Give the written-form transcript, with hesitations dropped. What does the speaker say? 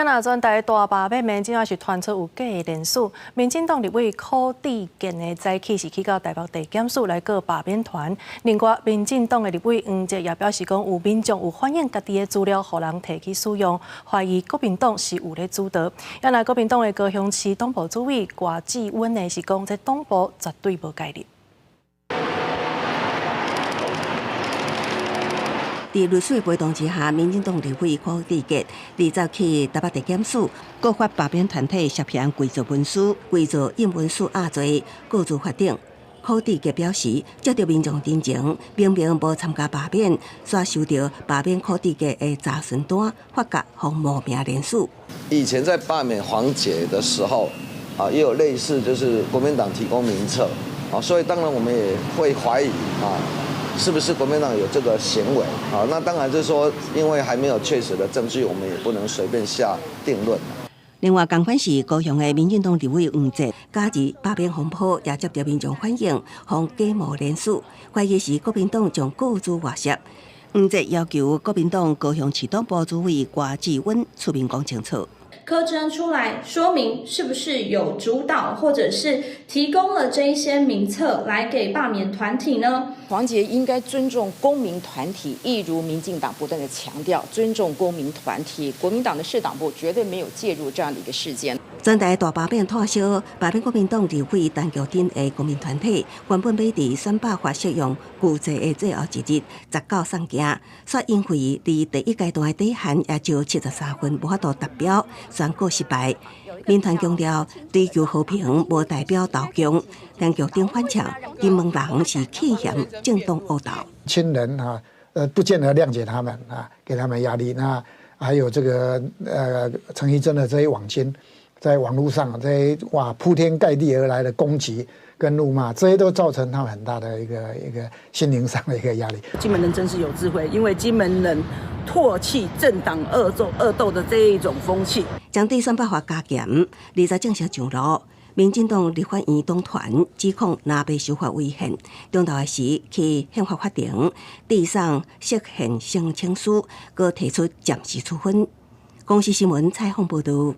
若全台大罷免的，這馬是傳出有假的連署。民進黨立委柯智建的早起是去到台北地檢署來告罷免團。另外，民進黨的立委黃捷也表示講，有民眾有反映家己的資料予人提去使用，懷疑國民黨是有咧主導。若國民黨的高雄市黨部主委郭志穩呢是講，這黨部絕對無介入。佇律師的陪同之下，民進黨立委柯智建二十去台北地檢署告發罷免團體涉嫌偽造文書、偽造印文書亞罪，告訴法庭。柯智建表示，接著民眾陳情，明明無參加罷免，煞收著罷免柯智建的查詢單，發覺予冒名連署。以前在罷免黃捷的時候，啊，也有類似，就是國民黨提供名冊，啊，所以當然我們也會懷疑啊，是不是國民黨有這個行為？啊，那當然就是說，因為還沒有確實的證據，我們也不能隨便下定論。另外，仝款是高雄的民進黨立委黃捷，加入罷免風波，也接著民眾反映，予假冒連署，懷疑是國民黨將個資外洩。黃捷要求國民黨高雄市黨部主委郭志穩出面講清楚。柯志恩出來說明，是不是有主導，或者是提供了這一些名冊來給罷免團體呢？黃捷應該尊重公民團體，一如民進黨不斷的強調尊重公民團體。國民黨的市黨部絕對沒有介入這樣的一個事件。全台大罷免拖燒，罷免國民黨立委陳菊貞的公民團體，原本欲佇選罷法適用舊制的最後一日19送件，卻因為佇第一階段的底限也只有73份，無法度達標，宣告失敗。民團強調追求和平，無代表投降。陳菊貞反嗆，金門人是棄嫌政黨惡鬥。親人啊，不見得諒解他們啊，給他們壓力。那還有這個陳綺貞的這些網軍，在網路上這些哇鋪天蓋地而來的攻擊跟怒罵，這些都造成他們很大的一個心靈上的一個壓力。金門人真是有智慧，因為金門人唾棄政黨惡鬥的這一種風氣。針對選罷法加嚴，20正式上路。民進黨立法院黨團指控藍白修法違憲，中晝時去憲法法庭遞送釋憲申請書，閣提出暫時處分。公視新聞採訪報導。